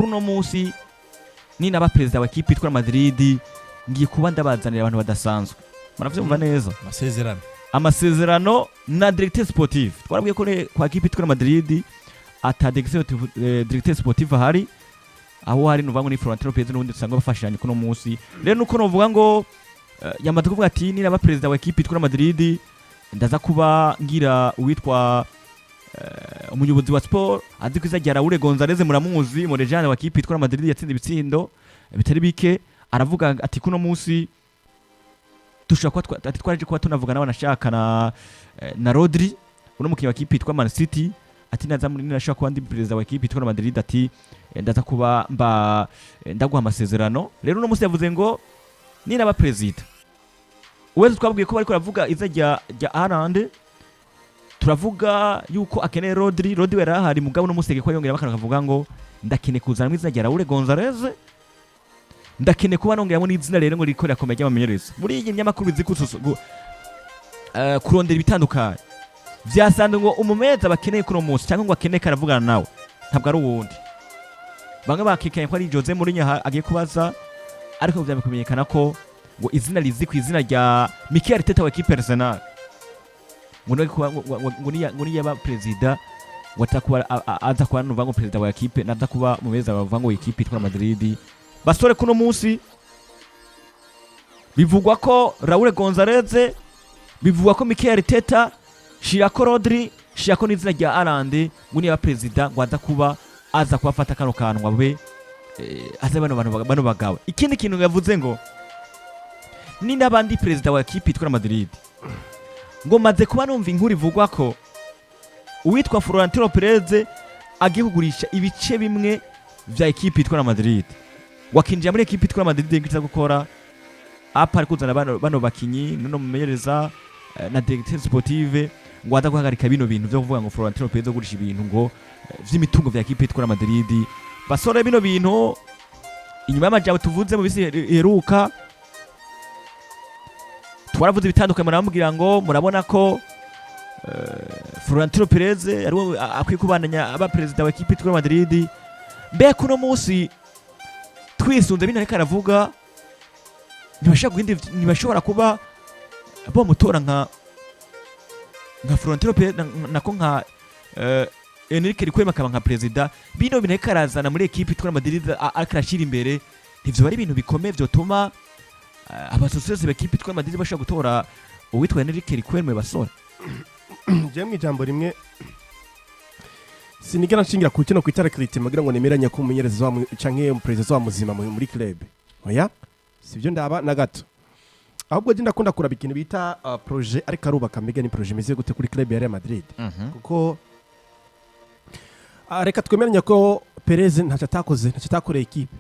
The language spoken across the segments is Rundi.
Kuri uno munsi ninaba perezida wa ekipe yitwa Madrid, ngiye kuba ndabazanira abantu badasanzwe. Muravyumva neza? Amasezerano. Amasezerano na directeur sportif. Twarabwiye ko kwa ekipe yitwa Madrid ata directeur sportif ahari. Aho hari nuvuga ngo ni Florentino Perez, n'ubundi usanga bafashanya kuno munsi. Rero nuko novuga ngo yamaze kuvuga ati ninaba perezida wa ekipe yitwa Madrid, ndaza kuba ngira uwitwa umuyobozi wa sport azi ko izajya Raúl González. Muramuzi, Morejane wa ekipe yitwa Madrid, yatsinze ibitsindo bitari bike. Aravuga ati kuno munsi dushobora kuba ati twaraje kuba tunavuga n'abanashaka na Rodri, uno mukinnyi wa ekipe yitwa Man City. Ati naza muri nashaka kuba ndi perezida wa ekipe yitwa Madrid, ati ndaza kuba mba ndaguha amasezerano. Rero uno munsi yavuze ngo ninaba perezida uwese, twabwiye ko bariko baravuga iza rya Haaland, turavuga yuko akeneye Rodri. Rodri yari ahari, mugabo uno munsi ko yongera bakana kavuga ngo ndakeneye kuzana izina rya Raúl González, ndakeneye kuba nongeramo n'izina rero ngo riko rirakomeye ry'abamenyereza. Muri iyi nyamakuru bizi kurondera ibitandukanye, vyasanzwe ngo umumeza bakeneye kuno munsi cyangwa ngo akeneye karavugana nawe ntabwo ari uwundi. Bamwe bakekanye ko ari Jose Mourinho agiye kubaza, ariko vyamaze kumenyekana ko ngo izina rizi ku izina rya Mikel Arteta wa equipe Arsenal, ngo niwe kuba ngo niyaba perezida ngo atakuba aza kuba nuva ngo perezida wa equipe naza kuba mumeza bavuga ngo equipe itwara Madrid. Basore, kuno munsi bivugwa ko Raúl González, bivugwa ko Mikel Arteta, shirako Rodri, shirako n'izina rya Haaland, ngo niba perezida ngo aza kuba aza kubafata kano kantu ngo abe aze bano bantu bano bagabo. Ikindi kintu yavuze ngo ni n'abandi perezida wa ekipe yitwa Madrid, ngo maze kuba numva inkuru ivugwa ko uwitwa Florentino Perez agiye kugurisha ibice bimwe vya ekipe yitwa Madrid, wakinjira muri ekipe yitwa Madrid ngo gukora apa ari kuzana bano bakinyi nuno mumenyereza na directeur sportive, ngo aza guhagarika bino bintu vyo kuvuga ngo Florentino Perez agurisha ibintu ngo vy'imitungo vya ekipe yitwa Madrid. Basore, bino bintu inyuma y'amajambo tuvuze mu bisi iheruka, twaravuze ibitandukanye, muramubwira ngo murabona ko Florentino Perez ariwe akwiye kubandanya aba perezida wa ekipe yitwa Madrid. Mbega kuno munsi twisunze bino ariko aravuga, ntibashobora kuba bamutora nka Florentino Perez nako nka Enrique Riquelme akaba nka perezida? Bino bintu ariko arazana muri ekipe yitwa Madrid, ariko arashyira imbere, ntivyo bari ibintu bikomeye vyotuma abasosiyete b'ekipe yitwa Madrid bashobora gutora uwitwa Enrique Riquelme, basore? Jewe mu ijambo rimwe sinigera nshingira ku kino kwitara critique kugira ngo nemeranye ko umumenyereza wa canke umuperezida wa muzima muri club. Oya, sivyo ndaba na gato. Ahubwo je ndakunda kuraba ikintu bita projet ariko arubaka. Mbega ni projet imeze gute kuri club ya Real Madrid? Kuko reka twemeranya ko Perez ntacyo atakoze, ntacyo atakoreye ekipe.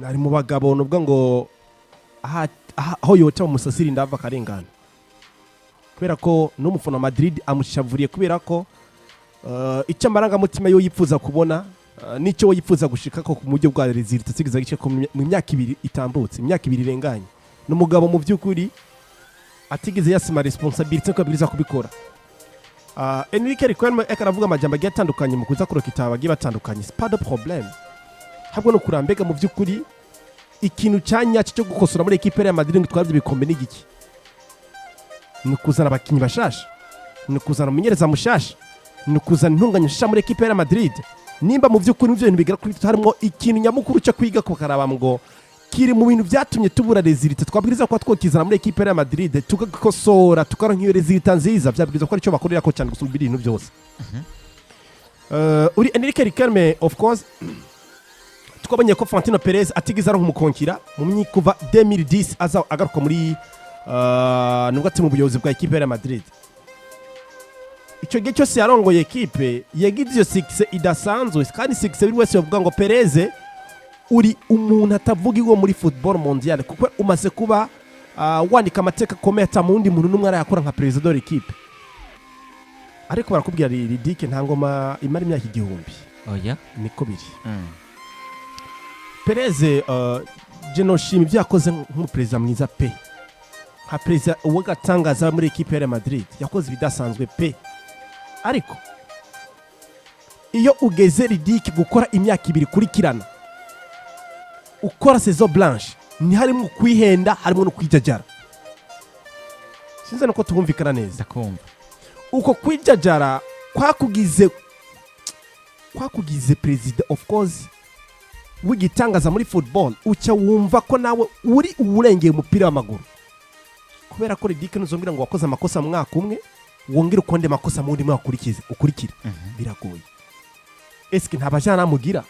Ari mu bagabo nubwo ngo aho yoca mu musasiri ndava akarengana, kubera ko n'umufana wa Madrid amushavuriye, kubera ko icyo amarangamutima yo yifuza kubona n'icyo we yifuza gushika ko ku buryo bwa résultat sigiza gice ko mu myaka 2 itambutse, imyaka 2 irenganye, ni umugabo mu by'ukuri atigeze yasima responsabilité ko abwiriza kubikora. Enrique Riquelme eka aravuga amajambo agiye atandukanye mu kuza kurokita abagiye batandukanye, c'est pas de problème. Habwo no kurambega mu by'ukuri ikintu cyanyacyo cyo gukosora muri ekipe ya Madrid ngo itware ibyo bikombe ni igiki? Ni ukuzana abakinnyi bashasha, ni ukuzana umumenyereza mushasha, ni ukuzana intunganya nshasha muri ekipe ya Madrid? Nimba mu by'ukuri mu bintu bigera kuri bitatu harimo ikintu nyamukuru cyo kwiga kukaraba ngo kiri mu bintu byatumye tubura résultat, twabwiriza kuba twokizana muri ekipe ya Madrid tugakosora, tukaronka iyo résultat nziza, byabwiriza ko aricyo bakorera ko cyane gusumba ibintu byose. Uri Enrique Riquelme, of course twabonye ko Florentino Perez atigeze aronka umukonkira mu kuva 2010 aza agaruka muri nubwo ati mu buyobozi bwa ekipe ya Madrid. Icyo gihe cyose yarongoye ekipe yagize iyo succès idasanzwe, kandi succès buri wese yavuga ngo Perez uri umuntu atavuga iwo muri football mondial, kuko umaze kuba wandika amateka akomeye ata mu wundi muntu n'umwe arayakora nka perezida de l'équipe. Ariko barakubwira Ridike, nta ngoma imara imyaka 1000. Oya. Niko biri. Perez, je noshima ibyo yakoze nk'umuperezida mwiza pe, nka perezida w'agatangaza muri ekipe ya Real Madrid yakoze ibidasanzwe pe. Ariko Iyo ugeze ridiki gukora imyaka 2 ikurikirana ukora saison blanche, ntiharimo kwihenda, harimo no kwijajara. Sinzi nuko tubumvikana neza. Ndakumva. Uko kwijajara kwakugize perezida, of course, w'igitangaza muri football, uca wumva ko nawe uri uwurengeye umupira w'amaguru, kubera ko ridike ntuzongera ngo wakoze amakosa mu mwaka umwe wongere ukonde amakosa mu wundi mwaka ukurikize ukurikira. Biragoye. Eske nta bajyanama ugira?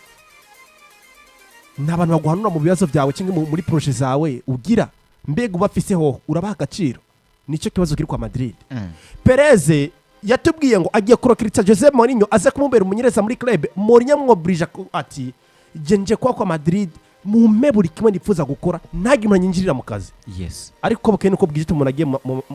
Nta bantu baguhanura mu bibazo byawe cyangwa muri projets zawe ugira? Mbega ubafise hoho urabaha agaciro? Nicyo kibazo kiri kwa Madrid. Perez yatubwiye ngo agiye kurecruta Jose Mourinho aze kumubera umunyereza muri club. Mourinho amwobrija ati je nje kwa Madrid, mumpe buri kimwe nifuza gukora, ntagire umuntu anyinjirira mu kazi. Ariko bukeye nuko bwije umuntu agiye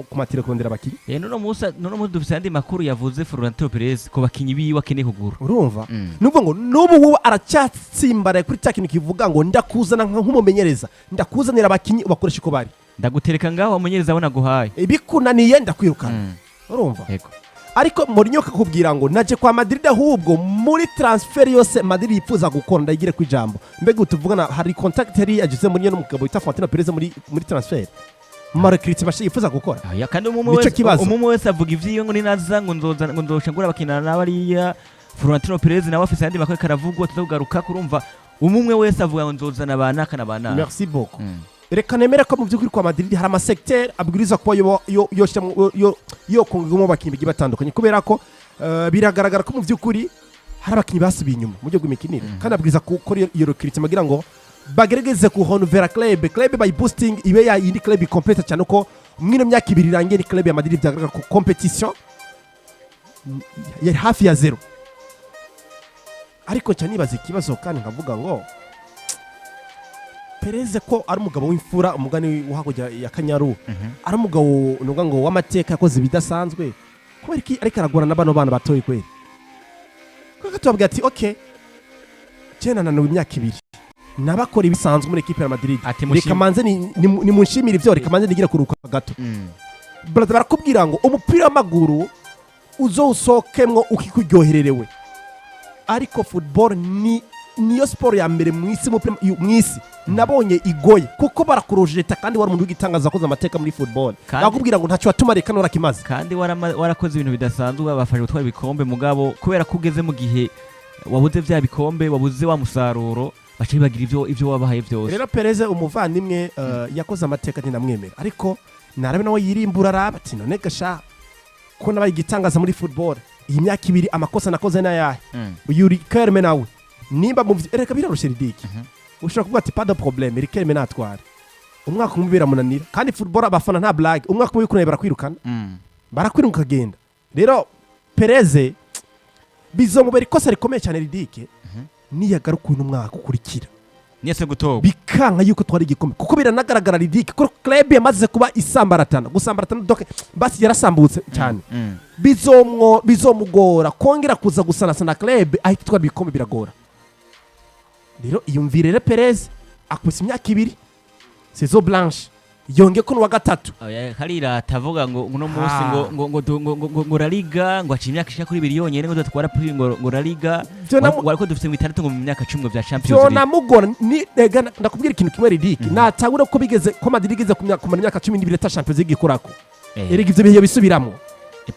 ku matire kurondera abakinnyi. Nuno munsi dufise andi makuru yavuze Florentino Perez ku bakinyi biwe akeneye kugura. Urumva, nuvuga ngo n'ubu wowe aracyatsimbaraye kuri cya kintu kivuga ngo ndakuzana nk'umumenyereza, ndakuzanira abakinnyi ubakoresha uko bari. Ndagutereka ngaho wamenyereza abo naguhaye. Bikunaniye ndakwirukana. Urumva? Yego. Ariko Mourinho akakubwira ngo naje kwa Madrid, ahubwo muri transfer yose Madrid yifuza gukora ndayigire ku ijambo. Mbega tuvugana hari contact yari yagize Mourinho n'umugabo wita Florentino Perez muri transfer marecrutement bashe yifuza gukora? Aya kandi umwe Nico wese kibazo. umwe wese avuga ivyiwe ngo ninaza ngo nzoza ngo nzosha ngura abakinana n'abariya. Florentino Perez nawe afise ayandi makuru karavugwa tuzogaruka kurumva. Umwe wese avuga ngo nzozana banaka na banaka. Merci beaucoup. Reka nemere ko mu by'ukuri kwa Madrid hari amasecteur abwiriza kuba yo kongemo abakinnyi bagiye batandukanye, kubera ko biragaragara ko mu by'ukuri hari abakinnyi basubiye inyuma mu buryo bw'imikinire, kandi abwiriza gukora iyo recruitment kugira ngo bagerageze kuhonovera club by boosting ibe ya yindi club icompéta cyane, uko mwino myaka 2 irangiye ni club ya Madrid byagaragara ko compétition yari hafi ya zéro. Ariko cyane nibaza ikibazo kandi nkavuga ngo Perez ko ari umugabo w'imfura, umugani wo hakurya ya Kanyaru, ari umugabo nuvuga ngo w'amateka, yakoze ibidasanzwe, kubera iki ariko aragorana bano bana batoye kweri? Kuko tubabwira ati okay, cyenda nananiwe imyaka 2 nabakora ibisanzwe muri équipe ya Madrid, Ati reka manze nimunshimire ibyo, reka manze nigire kuruka gato. Brother, barakubwira ngo umupira w'amaguru uzowusohokemwo ukikuryohererewe, ariko football ni niyo siporo ya mbere mu isi, umupira mu isi nabonye igoye, kuko barakurojeta kandi wari umuntu w'igitangaza wakoze amateka muri football. Bakubwira ngo ntacyo watuma, reka norakimaze. Kandi warakoze ibintu bidasanzwe, babafashe gutwara ibikombe, mugabo kubera ko ugeze mu gihe wabuze vya bikombe, wabuze wa musaruro, baca bibagira ivyo wabahaye byose. Rero Perez umuvandimwe, yakoze amateka, ndamwemera, ariko narabe nawe yirimbura, araba ati none gasha ko nabaye igitangaza muri football iyi myaka 2, amakosa nakoze n'ayahe? Uyu Riquelme nawe nimba mu reka birarusha Ridiki, ushobora kuvuga ati pas de problème, Riquelme natware umwaka umwe biramunanira. Kandi football abafana nta blague, umwaka umwe bikunaniye barakwirukana, barakwiruka ukagenda. Rero Perez bizomubera ikosa rikomeye cyane Ridike niyagaruka uyu mwaka ukurikira Niyese gutorwa bikanka yuko twari igikombe, kuko biranagaragara Ridike ko club yamaze kuba isambaratana, gusambaratana donc basi yarasambutse cyane. Bizomugora kongera kuza gusanasana club ahita itwara ibikombe, biragora. Rero iyumvire rero, Perez akubise imyaka 2 saison blanche, yonge ko n'uwa gatatu. Oya, harirata avuga ngo uno munsi Ah. ngo ngo ngo ngo ngo ngo ngo La Liga ngo aciye imyaka ishika kuri 2 yonyene ngo dutwara prix ngo La Liga. Wariko dufite ngo 6 ngo mu myaka 10 ngo vya Champions League. Vyonamugora ni ega ndakubwira ikintu kimwe Ridike, natangura ko bigeze ko Madrid igeze kumara imyaka 12 ta Champions League ikorako. Erega ivyo bihe bisubiramo.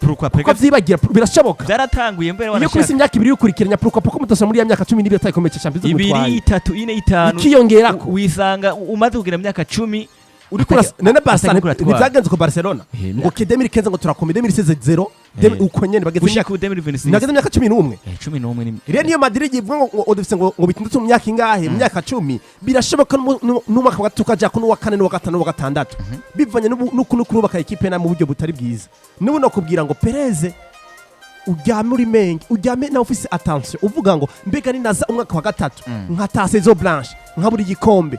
Pourquoi? Kuko vyibagira birashoboka. Byaratanguye mbere Iyo wanashaka. kubise imyaka 2 yukurikiranya, pourquoi pas ko mutasa muri ya myaka 12 atayikomeye cya Champions League 2, mutwaye? 3, 4, 5 Ikiyongerako. Wisanga umaze kugira imyaka 10 Uriko none Barca atari kuratwara. ntibyagenze ko Barcelona ngo ke 2015 ngo turakomeye, 2016 zéro, uko nyene bageze gushika imyaka ku 2026. Nageze imyaka 11. 11 ni Rero niyo Madrid ivuga ngo dufise ngo 6 mu myaka ingahe, mu myaka 10, birashoboka n'umwaka wa gatatu ukaja ko n'uwa kane n'uwa gatanu n'uwa gatandatu, bivanye n'ukuntu kurubaka équipe na mu buryo butari bwiza. N'ubu nakubwira ngo Perez uryame uri menge, uryame nawe ufise attention, uvuga ngo mbega ninaza umwaka wa gatatu nkata saison blanche nkabura igikombe,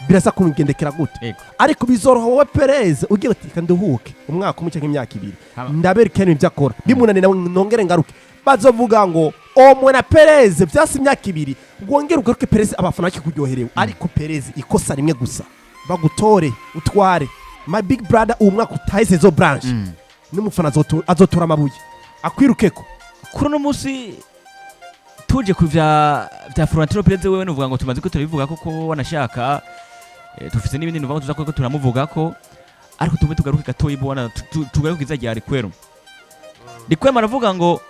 birasa kungendekera gute? Ariko bizoroha wowe Perez ugiye uti reka nduhuke umwaka umwe cyangwa imyaka 2, ndabereka ibintu ibyo akora, bimunaniye nawe nongere ngaruke, bazovuga ngo omwe na Perez byasi imyaka 2, wongere ugaruke Perez abafana bakikuryoherewe. Ariko Perez ikosa rimwe gusa bagutore utware, my big brother, uwo mwaka utahe saison blanche, n'umufana azotora amabuye akwirukeko. Kuri uno munsi Tuje ku vya Florentino Perez, wewe nuvuga ngo tumaze ko turabivuga koko, wanashaka dufise n'ibindi nuvuga ngo tuza ko turamuvuga ko, ariko tume tugaruke gatoyi bwana, tugaruke izina rya Riquelme. Riquelme aravuga ngo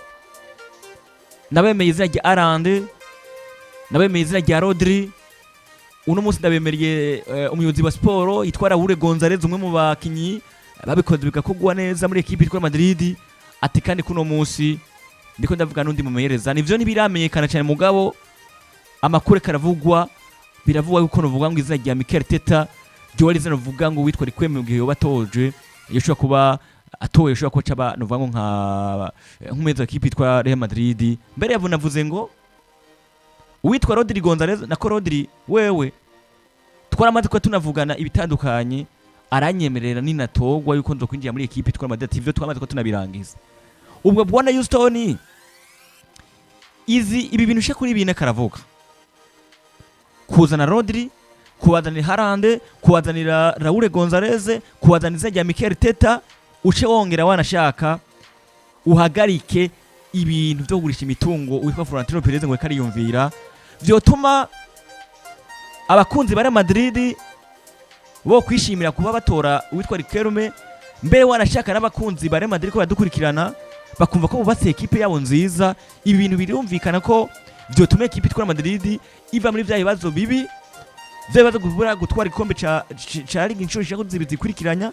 nabemeye izina rya Haaland, nabemeye izina rya Rodri, uno munsi ndabemereye umuyobozi wa siporo yitwa Raúl Gonzalez, umwe mu bakinyi babikoze bigakogwa neza muri ekipe yitwa Madrid. Ati kandi kuno munsi ndiko ndavuga n'undi mumenyereza, nivyo ntibiramenyekana cyane, mugabo amakuru karavugwa, biravugwa yuko novuga ngo izina rya Mikel Arteta ryo ari izina novuga ngo witwa Riquelme mu gihe yoba atoje, yoshobora kuba atowe, yoshobora kuba caba novuga ngo nka nk'umumenyereza w'ikipe yitwa Real Madrid. Mbere yavunavuze ngo uwitwa Rodri Gonzalez, nako Rodri wewe twaramaze kuba tunavugana ibitandukanye, aranyemerera ninatogwa yuko nzo kwinjira muri ekipe yitwa Madrid, ivyo twamaze kuba tunabirangiza. Ubwo bwana Houston, izi ibi bintu ushaka kuri bine karavuga kuzana Rodri, kubazanira Haaland, kubazanira Raúl Gonzalez, kubazanira izina rya Mikel Arteta, uce wongera wanashaka uhagarike ibintu byo kugurisha imitungo witwa Florentino Perez ngo kariyumvira, vyotuma abakunzi ba Real Madrid bo kwishimira kuba batora uwitwa Riquelme. Mbere wanashaka n'abakunzi ba Real Madrid ko badukurikirana bakumva ko bubatse ekipe yabo nziza. Ibi bintu birumvikana ko vyotuma ekipe itwara Madrid iva muri vya bibazo bibi, vya bibazo kubura gutwara igikombe ca Ligue inshuro ishaka zibiri zikurikiranya,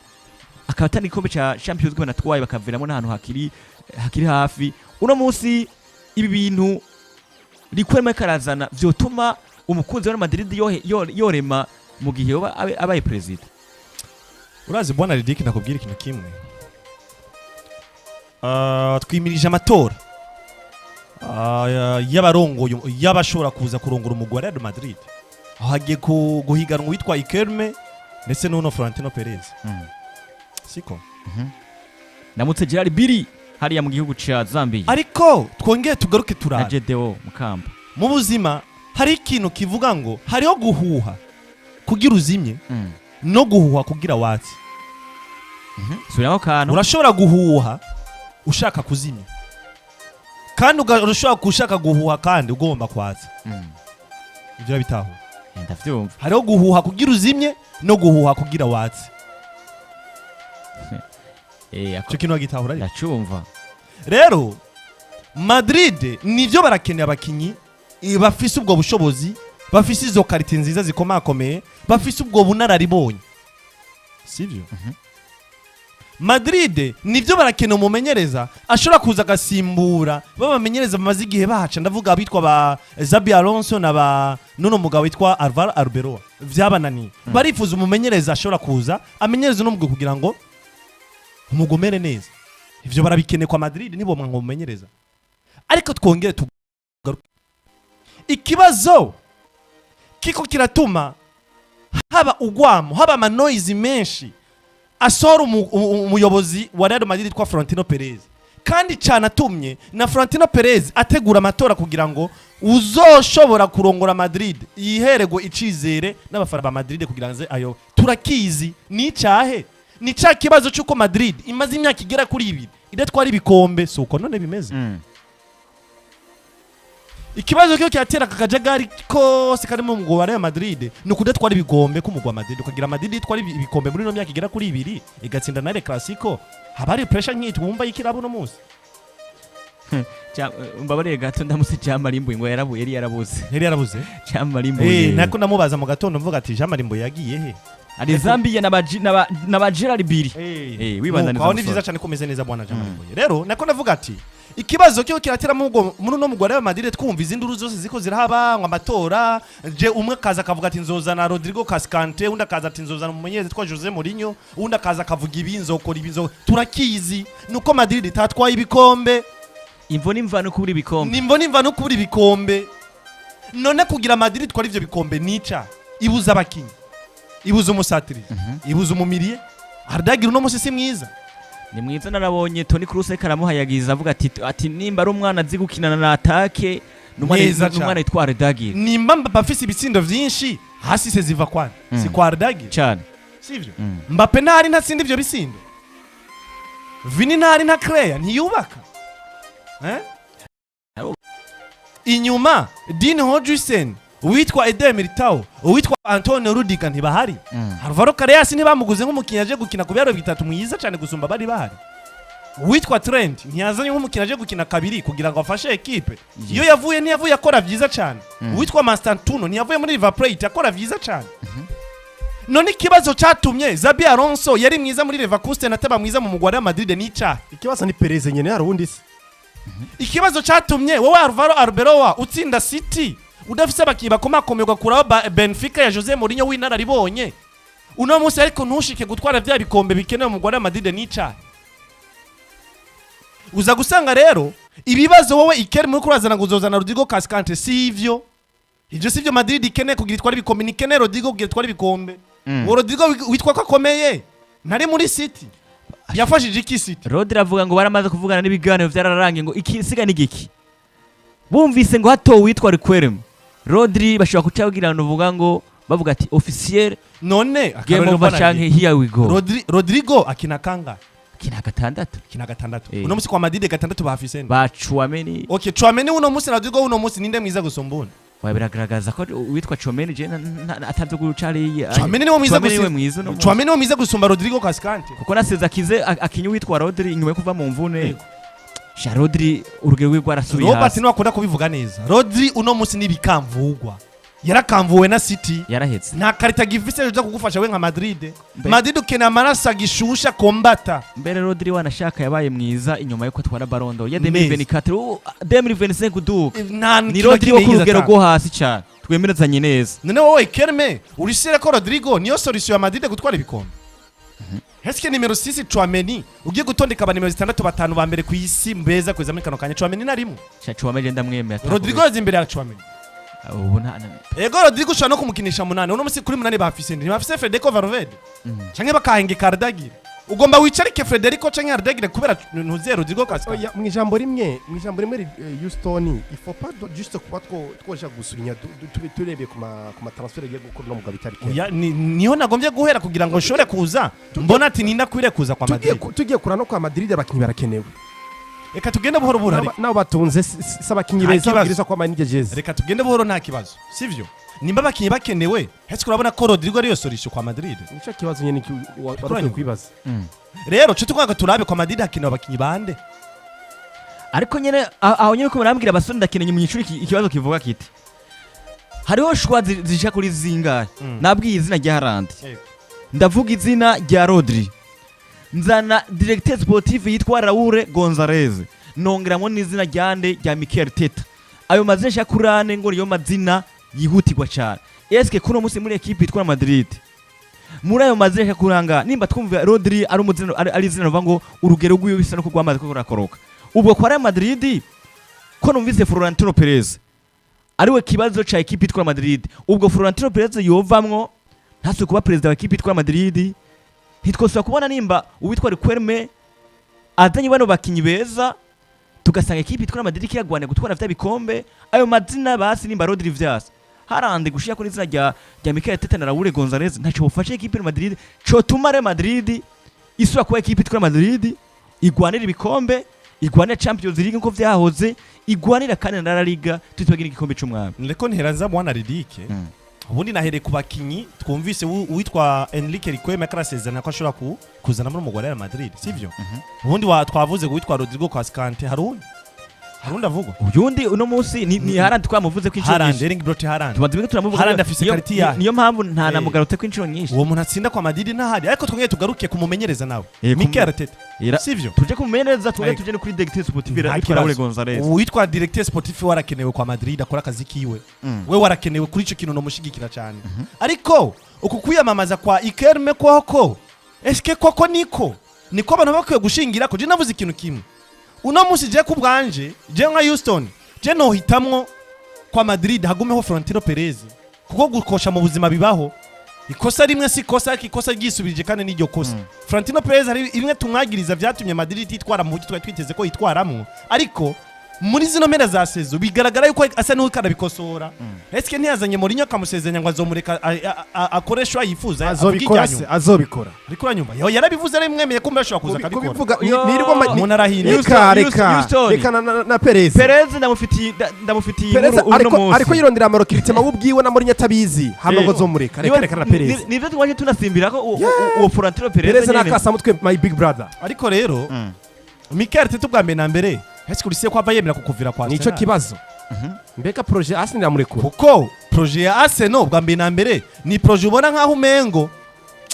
akaba atari igikombe ca Champions League banatwaye, bakaviramo n'ahantu hakiri hafi. Uno munsi ibi bintu Riquelme karazana vyotuma umukunzi wa Real Madrid yorema mu gihe yoba abaye president. Urazi bwana Riddick, nakubwira ikintu kimwe. Twimirije amatora y'abarongoye, y'abashobora kuza kurongora umugwi wa Real Madrid, aho hagiye guhiganwa uwitwa Riquelme ndetse n'uno Florentino Perez, siko? Ndamutse Gerard Biri hariya mu gihugu ca Zambia. Ariko twongeye tugaruke Na turabe Jedeo Mukamba. Mu buzima hari ikintu kivuga ngo hariho guhuha kugira uzimye no guhuha kugira watse. Subiramo kantu. Urashobora guhuha ushaka kuzimya, kandi urashobora gushaka guhuha kandi ugomba kwatsa. Ibyo urabitahura? Ndavyumva. Hariho guhuha kugira uzimye no guhuha kugira watse. Icyo kintu wagitahura ariko? Ndacumva. Rero Madrid nivyo barakeneye abakinyi bafise ubwo bushobozi, bafise izo qualité nziza zikomakomeye, bafise ubwo bunararibonye, sivyo? Madrid nivyo barakeneye umumenyereza ashobora kuza agasimbura babamenyereza bamaze igihe bahaca, ndavuga abitwa ba Xabi Alonso na ba nuno mugabo witwa Alvaro Arbeloa vyabananiye. Barifuza umumenyereza ashobora kuza amenyereza uno mugwi kugira ngo umugomere neza. Ivyo barabikeneye kwa Madrid, nibomwa ngo mumenyereza. Ariko twongere tugaruke, ikibazo kiko kiratuma haba ugwamo, haba ama noise menshi asohora umuyobozi wa Real Madrid witwa Florentino Perez, kandi cyane atumye na Florentino Perez ategura amatora kugira ngo uzoshobora kurongora Madrid yihererwe icizere n'abafana ba Madrid kugira ngo aze ayo. Turakizi ni icahe? Ni ca kibazo cy'uko Madrid imaze imyaka igera kuri 2 idatwara ibikombe, si uko none bimeze? Ikibazo cyo kiratera aka kajagari kose karimo mu mugwi wa Real Madrid ni ukudatwara ibikombe k'umugwi wa Madrid. Ukagira Madrid itwara ibikombe muri ino myaka igera kuri 2, igatsinda na El Clasico, haba hari pressure nk'iyi twumva y'ikirabo uno munsi. Mbabariye gato, ndamutse Jean Marie Mbuye ngo yarabuye, yari yarabuze. Yari yarabuze. Jean Marie Mbuye. Nako ndamubaza mu gatondo mvuga ati Jean Marie Mbuye yagiye he? Ari Zambia na ba Gerard Biri. Wibandaniza Nuko aho ni umusore. vyiza cyane ko umeze neza bwana Jean Marie Mbuye. Rero nako ndavuga ati ikibazo cyo kiratera mu muri uno mugwi wa Real Madrid, twumva izindi nduru zose ziko zirahaba ngo amatora je, umwe akaza akavuga ati nzozana Rodrigo Cascante, undi akaza ati nzozana umumenyereza witwa Jose Mourinho, undi akaza akavuga ibi, nzokora ibi, nzo turakizi nuko Madrid itatwaye ibikombe. Imvo n'imvano kubura ibikombe. Nimvo nimva no kubura ibikombe. None kugira Madrid itwara ivyo bikombe nica ibuza abakinyi, ibuza umusatirizi, ibuza umu milieu. Ardagira uno musi si mwiza. Ni mwiza, narabonye Toni Kroos ariko aramuhayagiza avuga ati nimba ari umwana azi gukinana na attaque ni umwana, Neza ni umwana cane. yitwa Ardagira. Nimba Mbappe afise ibitsindo vyinshi, hasi se ziva kwane? Si kwa Ardagira? Cyane. Sivyo? Mbappe ntari ntatsinda ivyo bisindo, Vini ntari nta Creya ntiyubaka, eh? Aro. Inyuma Dean Huijsen, uwitwa Eder Militao, uwitwa Antonio Rudiger ntibahari. Alvaro Carreras ntibamuguze nk'umukinnyi aje gukina ku biharuro bitatu mwiza cyane gusumba bari bahari. Uwitwa Trent ntiyazanye nk'umukinnyi aje gukina kabiri kugira ngo afashe ekipe. Iyo yavuye ntiyavuye akora byiza cyane. Uwitwa Mastantuono ntiyavuye muri River Plate akora byiza cyane. None ikibazo cyatumye Xabi Alonso yari mwiza muri Leverkusen ataba mwiza mu mugwi wa Real Madrid ni icyaha? Ikibazo ni Perez nyene, hari uwundi se? Ikibazo cyatumye wowe Alvaro Arbeloa utsinda City udafise abakinnyi bakomakomeye, ugakuraho Benfica ya Jose Mourinho w'inararibonye uno munsi, ariko ntushike gutwara bya bikombe bikenewe mu mugwi wa Real Madrid ni icyaha? Uza gusanga rero ibibazo wowe Iker muri kurazana ngo uzozana Rodrigo Cascante, si ivyo. Ivyo si byo Madrid ikeneye kugira itware ibikombe. Ni ikeneye Rodrigo kugira itware ibikombe. Uwo Rodrigo witwa ko akomeye ntari muri City, yafashije iki City? Rodri avuga ngo baramaze kuvugana n'ibiganiro byararangiye, ngo ikisiga ni giki. Bumvise ngo hatowe uwitwa Riquelme, Rodri bashobora kucabwira uvuga ngo bavuga ati officiel None game akarorero over mbona canke here we go. Rodrigo akina kangahe? Akina gatandatu. Akina gatandatu. Eh. Uno musi kwa Madrid gatandatu bafise nde? Ba Tchouameni. Okay, Tchouameni uno musi na Rodrigo uno musi, ninde mwiza gusumba uwundi? Wa, biragaragaza ko uwitwa Tchouameni je atavyo gucari. Tchouameni niwe mwiza. Tchouameni niwe gusi mwiza uno munsi. Tchouameni niwe mwiza gusumba Rodrigo Cascante. Kuko naseze akize akinye uwitwa Rodri inyuma yo kuva mu mvune. Yego. Sha, Rodri urugero rwe rwarasubiye Robert hasi. niwe akunda kubivuga neza. Rodri uno musi nibikamvugwa, yarakamvuwe na City. Yarahetse. Nta karita gifise zo kugufasha we nka Madrid. Madrid ukeneye amaraso agishusha kombata. Mbere Rodri wanashaka yabaye mwiza inyuma yuko atwara Ballon d'Or ya Neza. 2024, 2025 kuduka. Nta Ni kintu na Rodri kimwe wo ku yigeze rugero atanga. rwo hasi cyane, twemerezanye neza. None wowe Kerme urisire ko Rodrigo niyo solution ya Madrid gutwara ibikombe? Eske nimero 6 Tchouameni, ugiye gutondeka aba nimero 6 batanu ba mbere ku isi mbeza kweza muri kano kanya, Tchouameni narimo? Sha, Tchouameni ndamwemera. Rodrigo yaza imbere ya Tchouameni? Ubu nta Ego, Rodrigo ushobora no kumukinisha munani. Uno musi kuri munani bafise ndi bafise Federico Valverde canke bakahengeka Arda Güler. Ugomba wicarike Federico canke Arda Güler kubera ntuziye Rodrigo Casca? Oya, mu ijambo rimwe, Houston, il faut pas juste kuba twoja gusubinya turebeye ku ma transfert agiye gukora no mugabo itari kera. Oya, niho nagombye guhera kugira ngo nshobore kuza mbona ati ninda kwiriye kuza kwa Tugiye Madrid. Tugiye kura no kwa Madrid, abakinnyi barakenewe. Reka tugende buhoro buhoro ariko. Nabo batunze si abakinnyi Nta beza kibazo. babwiriza ko amani jezi. Reka tugende buhoro, nta kibazo, sivyo? Nimba abakinnyi bakenewe, hetse urabona ko Rodrigo ariyo solution kwa Madrid? Nico kibazo nyene Turanywa. warukwiye kwibaza. Rero cyo tukwanga turabe kwa Madrid hakenewe abakinnyi bande. Ariko nyene aho nyene ko murambwira abasore, ndakeneye mu ishuri ikibazo kivuga kiti hariho choix zishika kuri zingahe. Nabwiye izina rya Haaland, Yego. ndavuga izina rya Rodri, nzana directeur sportif yitwa Raul Gonzalez, nongeramo n'izina ryande rya Mikel Arteta. Ayo mazina ashika kuri ane ngo niyo mazina yihutirwa cyane. Eske kuno munsi muri equipe yitwa Madrid, muri ayo mazina ashika kuri anga, nimba twumva Rodri ari umuzina ari izina ruvuga ngo urugero rw'iyo bisa no kugwamaze ko kurakoroka, ubwo kwa Real Madrid ko numvise Florentino Perez ariwe kibazo ca equipe yitwa Madrid, ubwo Florentino Perez yovamwo ntasubire kuba perezida wa equipe yitwa Madrid, ntitwosubira kubona nimba uwitwa Riquelme azanye bano bakinyi beza tugasanga equipe yitwa Madrid kiragwana gutwara vya bikombe? Ayo mazina basi nimba Rodri vyase, Haaland, gushira kuri izina rya Mikel Arteta na Raul Gonzalez, ntaco bofasha equipe ya Madrid cotuma Real Madrid isubira kuba equipe yitwa Madrid, igwanira ibikombe, igwanira Champions League nkuko vyahoze, igwanira kandi na La Liga, tutibagira igikombe c'umwami. Ndeko ntera mwana Ridike. Ubundi nahereye ku bakinyi twumvise uwitwa Enrique Riquelme akarasezerana ko ashobora kuzana muri umugore wa Real Madrid, sivyo? Ubundi twavuze uwitwa Rodrigo Cascante. Hari uwundi avugwa? Uyundi uno munsi ni Haaland, twamuvuze ko inshuro Haaland. nyinshi. Erling Braut Haaland. Tumaze imwe turamuvuga. Haaland afise qualité yahe? Niyo mpamvu nta namugarutse ko inshuro nyinshi. Uwo muntu atsinda kwa Madrid ntahari, ariko twongeye tugaruke kumumenyereza nawe, Mikel Arteta, sivyo? Tuje kumumenyereza, tuje Ego. tuje no kuri directeur sportif Nta yitwa Raul kibazo. Gonzalez. Uwitwa directeur sportif warakenewe kwa Madrid, akora akazi kiwe. We warakenewe kuri ico kintu, nomushigikira cyane. Ariko uku kwiyamamaza kwa Ikerme koko, eske koko niko abantu bakwiye gushingira ko? Je navuze ikintu kimwe uno munsi, je ku bwanje, je nka Houston, je nohitamwo kwa Madrid hagumeho Florentino Perez, kuko gukosha mu buzima bibaho. Ikosa rimwe si ikosa, ariko ikosa ryisubirije kandi n'iryo kosa. Florentino Perez hari imwe tumwagiriza vyatumye Madrid ititwara mu buryo twari twiteze ko yitwaramwo, ariko Muri zino mpera za saison bigaragara yuko asa n'uko arabikosora. Eske ntiyazanye Mourinho akamusezeranya ngo azomureka akoreshe ayo yifuza, avuge Azobikora irya se? nyuma? Azobikora? Ariko uranyumva, yo yarabivuze, arimwemeye ko ashobora kuza akabikora. Kubivuga Yo. nirirwa Umuntu arahinduka. reka reka Houston. reka na Perez. Perez ndamufitiye Perez inkuru uno ariko munsi. ariko yirondera ama recrutement we ubwiwe na Mourinho atabizi, hama ngo azomureka. Reka reka na Perez. Nivyo twaje tunasimbira ko uwo Florentino Perez Perez nyene. nakasamutwe, my big brother. Ariko rero Mikel Arteta, ubwa mbere na mbere, ese urisiye ko ava yemera kukuvira kwa Nico Arsenal? kibazo. Mbega projet Arsenal yamurekura? Kuko projet ya Arsenal, bwa mbere na mbere, ni projet ubona nkaho umengo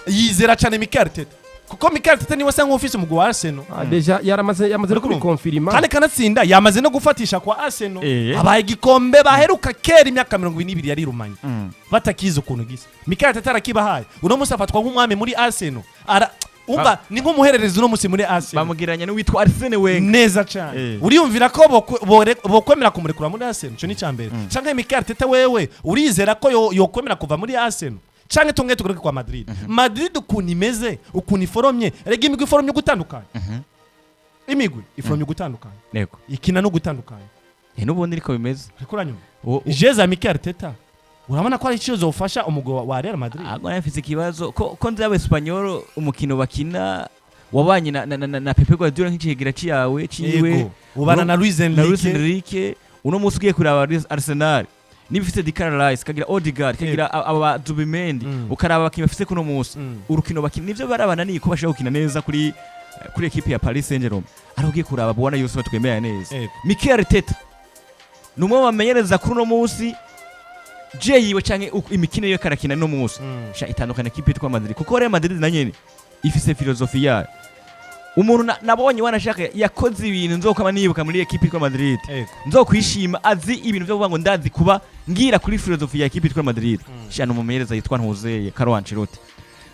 yizera cyane Mikel Arteta, kuko Mikel Arteta niwe asa nk'ufise umugwi wa Arsenal. Ah, déjà yaramaze no Uriko urumva? kubikonfirima. Kandi kanatsinda yamaze no gufatisha kwa Arsenal. Abaye igikombe baheruka kera imyaka 22 yarirumanye batakizi ukuntu gisa. Mikel Arteta arakibahaye. Uno munsi afatwa nk'umwami muri Arsenal, ara umva ni nk'umuhererezi uno munsi muri Arsenal. Bamugereranya n'uwitwa Arsene Wenger. Neza cyane. Uriyumvira ko bokwemera kumurekura muri Arsenal? Ico ni icya mbere. Canke Mikel Arteta, wewe urizera ko yokwemera kuva muri Arsenal? Canke tumwe tugaruke kwa Madrid. Madrid ukuntu imeze, ukuntu iforomye, rega imigwi iforomye gutandukanye, imigwi iforomye gutandukanye, Yego. ikina no gutandukanye. N'ubundi niko bimeze. Ariko uranyuma Uwo jeu ya Mikel Arteta, urabona ko ari icyo zofasha umugwi wa Real Madrid. Ahubwo nari ikibazo ko nzi aba Espanyol umukino bakina wabanye na Pepe Guardiola nk'icegera ciyawe ciwe. Yego, ubana na Luis na Luis Enrique. Enrique. Uno munsi ugiye kuraba Arsenal niba ifite Declan Rice, kagira Odegaard, kagira aba Zubimendi, ukaraba abakinnyi bafise kuno munsi, urukino bakina nivyo barabananiye ko bashobora gukina neza kuri ekipe ya Paris Saint-Germain. Ariko ugiye kuraba bwana Yusuf, twemera neza, Mikel Arteta ni umwe mu bamenyereza kuri uno munsi jeu yiwe canke imikino yiwe karakina no munsi sha itandukana ekipe yitwa Madrid, kuko Real Madrid na nyene ifise filozofi yayo. Umuntu nabonye wanashaka yakoze ibintu nzokama nibuka muri ekipe yitwa Madrid, nzokwishima, azi ibintu byo kuvuga ngo ndazi kuba ngira kuri filozofi ya ekipe yitwa Madrid, sha ni umumenyereza yitwa Ntuzeye Carlo Ancelotti.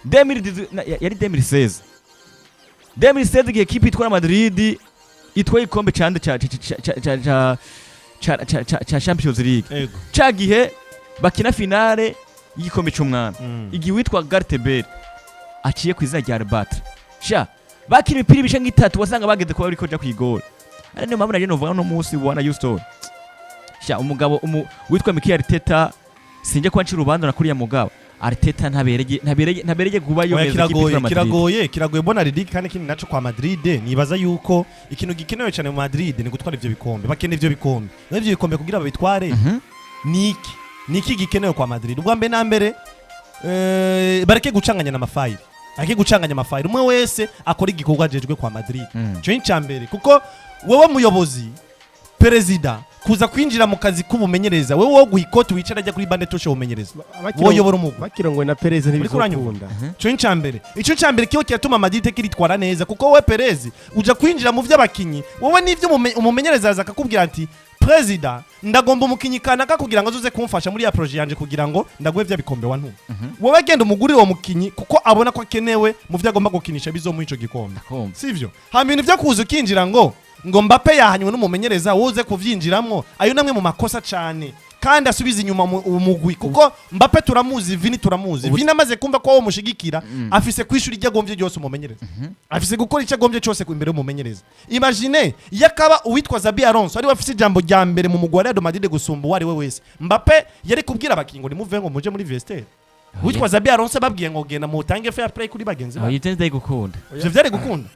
2018 yari 2016 igihe ekipe yitwa Madrid itwaye igikombe cande ca Champions League, ca gihe bakina finale y'igikombe c'umwami, igihe witwa Gareth Bale aciye ku izina rya Albatra, sha bakina imipira ibice nk'itatu wasanga bageze kuba bariko ja kwigora. Ari niyo mpamvu naje novuga no munsi wana Houston, sha umugabo witwa Mikel Arteta, sinje kuba ncira urubanza na kuriya mugabo Arteta ntabereye kuba Oya, yomeza ikipe kiragoye. yitwa Madrid. Kiragoye mbona Ligue. Kandi ikindi naco kwa Madrid, nibaza yuko ikintu gikenewe cyane mu Madrid ni gutwara ivyo bikombe. Bakeneye ivyo bikombe. N'ivyo bikombe kugira babitware, niki gikenewe kwa Madrid? Ubwa mbere na mbere, bareke gucanganya n'amafayili, bareke gucanganya amafayili. Umwe wese akora igikorwa ajejwe kwa Madrid. Ico ni icambere, kuko wewe muyobozi, perezida, kuza kwinjira mu kazi k'ubumenyereza, wewe wo guha ikoti wicara ajya kuri banc de touche ubumenyereza, woyobora umugwi. Bakirongowe na Perez Uriko uranyumva? ntibizokunda. Ico ni icambere. Ico icambere kiyo kiratuma Madrid kiritwara neza, kuko wowe Perez uja kwinjira mu vy'abakinyi, wowe n'ivyo umumenyereza aza akakubwira ati: "Perezida, ndagomba umukinyi kanaka kugira ngo azoze kumfasha muri ya projet yanje, kugira ngo ndaguhe vya bikombe wantuma." Wowe genda umugurire uwo mukinyi, kuko abona ko akenewe mu vyo agomba gukinisha bizomuha ico gikombe. Ndakumva. Sivyo? Hama ibintu vyo kuza ukinjira ngo Mbappe yahanywe n'umumenyereza, woze kuvyinjiramwo, ayo namwe mu makosa cane kandi asubiza inyuma umugwi, kuko Mbappe turamuzi, Vini turamuzi. Vini amaze kumva ko wowe mushigikira, afise kwishura ijya agombye ryose umumenyereza, afise gukora icyo agombye cyose imbere y'umumenyereza. Imagine iyo akaba uwitwa Xabi Alonso ariwe afise ijambo rya mbere mu mugwi wa Real Madrid gusumba uwo ari we wese, Mbappe yari kubwira abakinyi ngo nimuve, ngo muje muri vestiaire. Uwitwa Xabi Alonso ababwiye ngo genda mutange fair play kuri bagenzi Aho babo, ivyo ndayigukunda. ivyo vyari gukunda.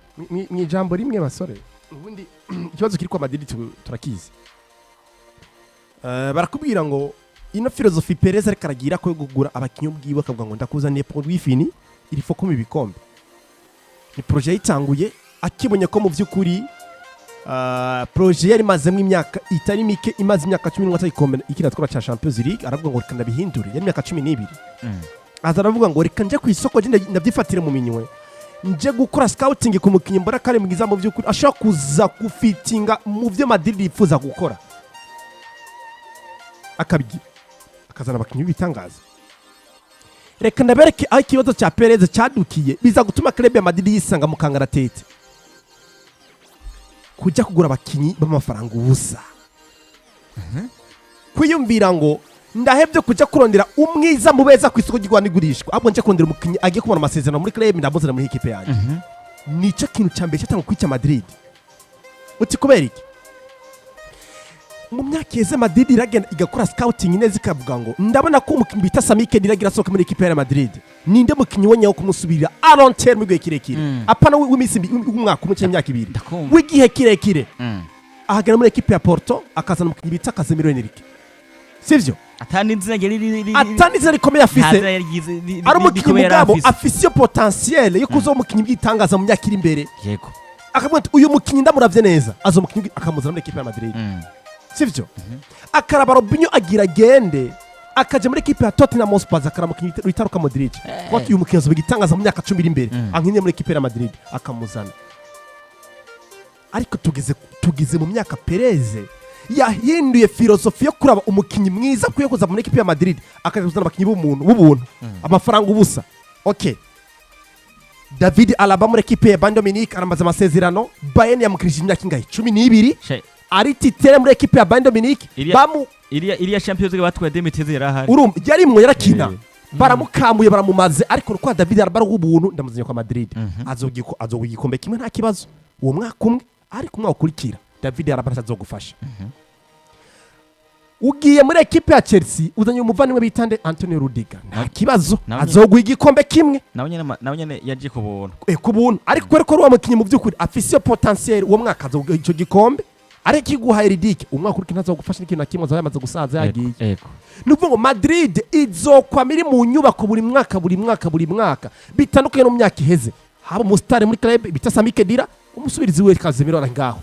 Mu ijambo rimwe, basore, ubundi ikibazo kiri kwa Madrid turakizi. Barakubwira ngo ino filozofi Perez ariko aragira ko yo kugura abakinyi ubwiwe, akavuga ngo ndakuzaniye produit fini, il faut kuma ibikombe, ni projet yayitanguye akibonye ko mu by'ukuri projet yari imazemo imyaka itari mike, imaze imyaka 11 atagikombe ikina twara cya Champions League. Aravuga ngo reka ndabihindure. Yari imyaka 12. Aza aravuga ngo reka nje ku isoko, nje ndabyifatire mu minwe, nje gukora scouting ku mukinnyi mbona ko ari mwiza mu by'ukuri, ashobora kuza gufitinga mu byo Madrid yifuza gukora. Akabigira, akazana abakinnyi b'ibitangaza. Reka ndabereke aho ikibazo cya Perez cyadukiye, biza gutuma club ya Madrid yisanga mu kangaratete. Kujya kugura abakinnyi b'amafaranga ubusa, kwiyumvira ngo ndahebye kujya kurondera umwiza mu beza ku isoko ry'igura n'igurishwa, ahubwo nje kurondera umukinnyi agiye kubona amasezerano muri club, ndamuzana muri ekipe yanjye. Nicyo kintu cya mbere cyatangwa kwica Madrid. Uti kubera iki? Mu myaka iheze, Madrid iragenda igakora scouting neza, ikavuga ngo ndabona ko umukinnyi bita Sami Khedira agira asohoka muri ekipe ya Real Madrid, ninde mukinnyi we nyawo kumusubirira à long terme, w'igihe kirekire, apana w'iminsi w'umwaka umwe cyangwa imyaka 2, Ndakumva. w'igihe kirekire? Ahagana muri ekipe ya Porto, akazana umukinnyi bita Casemiro Henrique, sivyo? Atandi izina ryari Atandi izina rikomeye nta afise. zina Ari umukinnyi rikomeye yari mugabo afise. afise iyo potentiel yo kuzoba umukinnyi w'igitangaza mu myaka iri imbere. Akavuga ati uyu mukinnyi ndamuravye neza, aza umukinnyi, akamuzana muri ekipe ya Madrid, sivyo? Akaraba Robinho agira agende, akaja muri ekipe ya Tottenham Hotspur, akara umukinnyi wita Luka Modric. Kuko ati uyu mukinnyi azoba igitangaza mu myaka 10 iri imbere, ankinye muri ekipe ya Madrid, akamuzana. Ariko tugeze mu myaka Perez yahinduye philosophie yo kuraba umukinnyi mwiza akwiye kuza muri ekipe ya Madrid, akaza kuzana abakinnyi b'umuntu b'ubuntu, amafaranga ubusa. Okay, David Alaba muri ekipe ya Bayern Munich aramaze amasezerano, Bayern yamukirije imyaka ingahe? 12. Ari titulaire muri ekipe ya Bayern Munich. Bamu Iriya Champions League batwaye 2013 yari ahari. Urumva yarimwo, yarakina. Baramukamuye, baramumaze, ariko kwa David Alaba ari uw'ubuntu, ndamuzanye kwa Madrid, azoga igikombe kimwe, nta kibazo, uwo mwaka umwe. Ariko umwaka ukurikira David Alaba ntazogufasha. Ugiye muri ekipe ya Chelsea, uzanye umuvandimwe bita nde? Antonio Rudiger, nta kibazo, azoguha igikombe kimwe. Nawe nyene yaje ku buntu. Ku buntu, ariko kubera ko ari uwo mukinnyi mu by'ukuri afise iyo potentiel, uwo mwaka azoguha icyo gikombe. Ariko iguhaye Ridike, umwaka uriko ntazogufasha n'ikintu na kimwe, azaba yamaze gusaza, yagiye. Ni ukuvuga ngo Madrid izokwama iri mu nyubako buri mwaka, buri mwaka, buri mwaka, bitandukanye no mu myaka iheze. Haba umusitari muri club bita Sami Khedira, umusubirizi we Casemiro ari ngaho,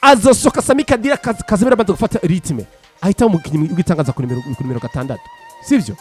azosoka Sami Khedira, Casemiro amaze gufata rythme, ahita umukinnyi w'igitangaza ku nimero 6, sivyo?